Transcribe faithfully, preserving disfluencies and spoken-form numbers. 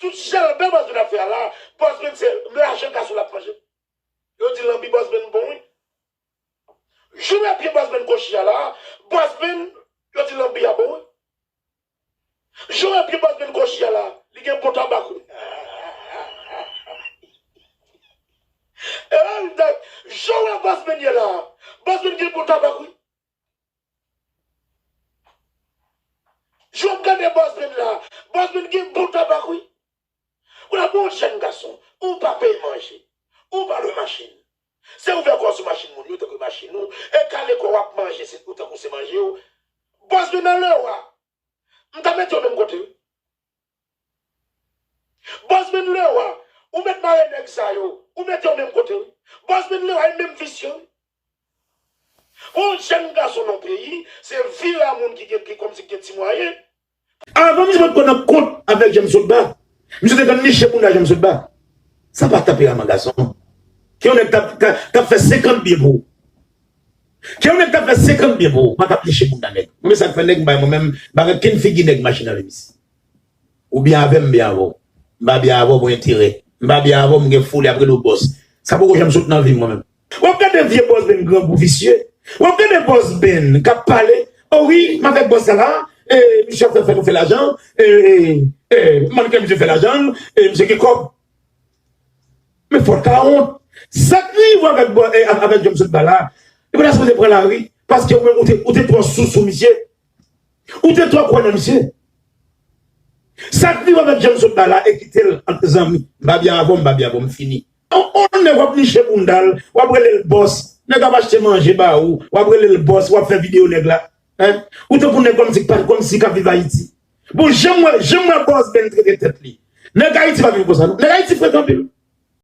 Tout chèlbè Bòs Ben ap fè a la, Bòs Ben se lajan gason l ap manje. Yo di lanbi Bòs Ben bon wi. Jan w wè pye Bòs Ben kochi a la, Bòs Ben, yo di lanbi a bon wi. Jan w wè pye Bòs Ben kochi a la, li gen bon tabak wi. E la, jan w wè Bòs Ben ye la, Bòs Ben gen bon tabak wi. Jan w ap gade Bòs Ben la, Bòs Ben gen bon tabak wi. Ou la bon jèn gason, ou pa peye manje, ou pa lwe machin. Se ouvè kò w sou machin moun yo tankou machin ou, e kale kò w ap manje se ou tankou se manje w. Bòs Ben nan lewa, m ta mete w menm kote wi. Bòs Ben lewa, ou mèt mare nèg sa yo, ou mete w menm kote wi. Bòs Ben lewa, e menm visye wi. Yon jèn gason nan peyi, se vire a moun ki gen, ki kòmsi ki gen ti mwayen. Avan misye potko nan kont avèk James Sotba, misye te konn niche bounda James Sotba. Sa pa tanperaman gason. Ke yon nèg t ap, t ap, t ap fè senkant byen pou ou. Ke yon nèg t ap fè senkant byen pou ou, pa t ap niche bounda nèg. Mwen menm sa k fè nèg m bay mwen menm, m pa gen kenn figi nèg mache nan lemis. Ou byen avè m, m byen avè w. M pa byen avè w pou enterè. M pa byen avè w, m gen foli ap rele w bòs. Sa poko janm sot nan vi m mwen menm. W ap gade vye Bòs Ben grangou visye. W ap gade Bòs Ben k ap pale. O wi, m avèk bòs sa la. E, misye ap fè, fè nou fè lajan. E, e, e, mannken misye fè lajan. E, misye gen kòb. Men fò w ta wont. Sa k rive avèk bò-, e, avèk James Sotba la, li pa ta sipoze pran lari. Paske ou menm, ou te, ou te twò sou, sou misye. Ou te twò kwè nan misye. Sa k rive avèk James Sotba la e kite l ant zanmi. M pa byen avè w, m pa byen avè w, m fini. On, on nèg w ap niche bounda l, w ap rele l bòs. Nèg ap achte manje ba ou, w ap rele l bòs, w ap fè videyo nèg la. Hein? Ou tankou nèg kòmsi k pa, kòmsi k ap viv Ayiti. Bon, jan m wè, jan m wè Bòs Ben trete tèt li. Nèg Ayiti pa viv konsa, non. Nèg Ayiti frekan anpil.